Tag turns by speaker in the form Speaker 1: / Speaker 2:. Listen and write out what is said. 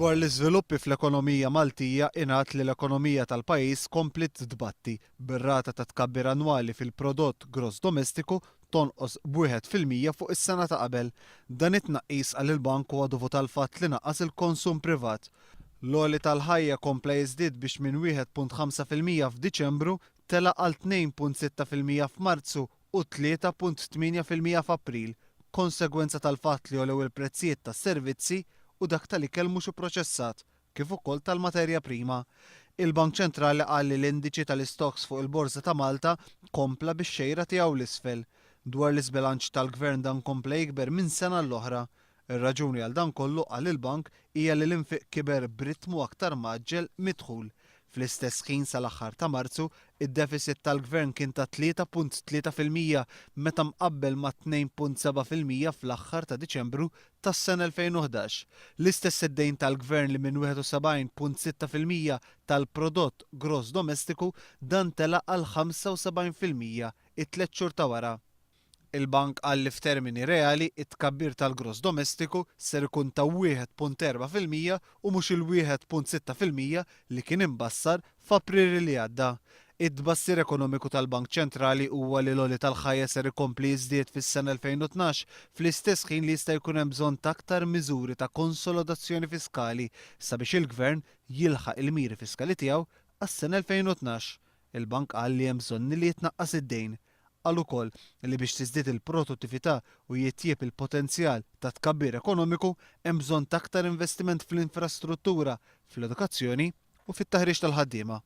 Speaker 1: Dwar l-iżviluppi fl-ekonomija Maltija ingħad li l-ekonomija tal-pajjiż kompliet tbatti, bir-rata ta' tkabbir annwali fil-prodott gross domestiku tonqos b'1% fuq is-sena ta' qabel. Dan it-tnaqqis qal il-bank huwa dovut għall-fatt li naqas il-konsum privat. L-għoli tal-ħajja kompla jiżdied biex minn 1.5% f'Diċembru tela' għal 2.6% f'Marzu u 3.8% f'April, konsegwenza tal-fatt li għolew il-prezzijiet tas-servizzi u dak tal-ikel mhux ipproċessat, kif ukoll tal-materja prima. Il-Bank Ċentrali qal li l-indiċi tal-istocks fuq il-Borża ta' Malta kompla bix-xejra tiegħu 'l isfel. Dwar l-iżbilanċ tal-Gvern dan kompla jikber minn sena għall-oħra. Ir-raġuni għal dan kollu, qal il-bank, hija li l-infiq kiber b'ritmu aktar mgħaġġel mid-dħul. Fl-istess ħin sal-aħħar ta' Marzu, id-deficit tal-Gvern kien ta' 3.3% meta mqabbel ma' 2.7% fl-aħħar ta' Diċembru tas-sena 2011. L-istess id-dejn tal-Gvern li minn 71.6% tal-prodott gross domestiku dan tela' għal 75% it-tliet xhur ta' wara. Il-bank qal li f'termini reali it-tkabbir tal-gross domestiku ser ikun ta' 1.4% u mhux il-1.6% li kien imbassar f'April li għadda. It-tbassir ekonomiku tal-Bank Ċentrali huwa li l-għoli tal-ħajja ser ikompli jiżdied fis-sena 2012 fl-istess ħin li jista' jkun hemm bżonn ta' aktar miżuri ta' konsolidazzjoni fiskali sabiex il-Gvern jilħaq il-miri fiskali tiegħu għas-sena 2012. Il-bank qal li hemm bżonn li jitnaqqas id-dejn. Qal ukoll li biex tiżdied il-produttività u jitjieb il-potenzjal ta' tkabbir ekonomiku hemm bżonn ta' aktar investiment fl-infrastruttura, fl-edukazzjoni u fit-taħriġ tal-ħaddiema.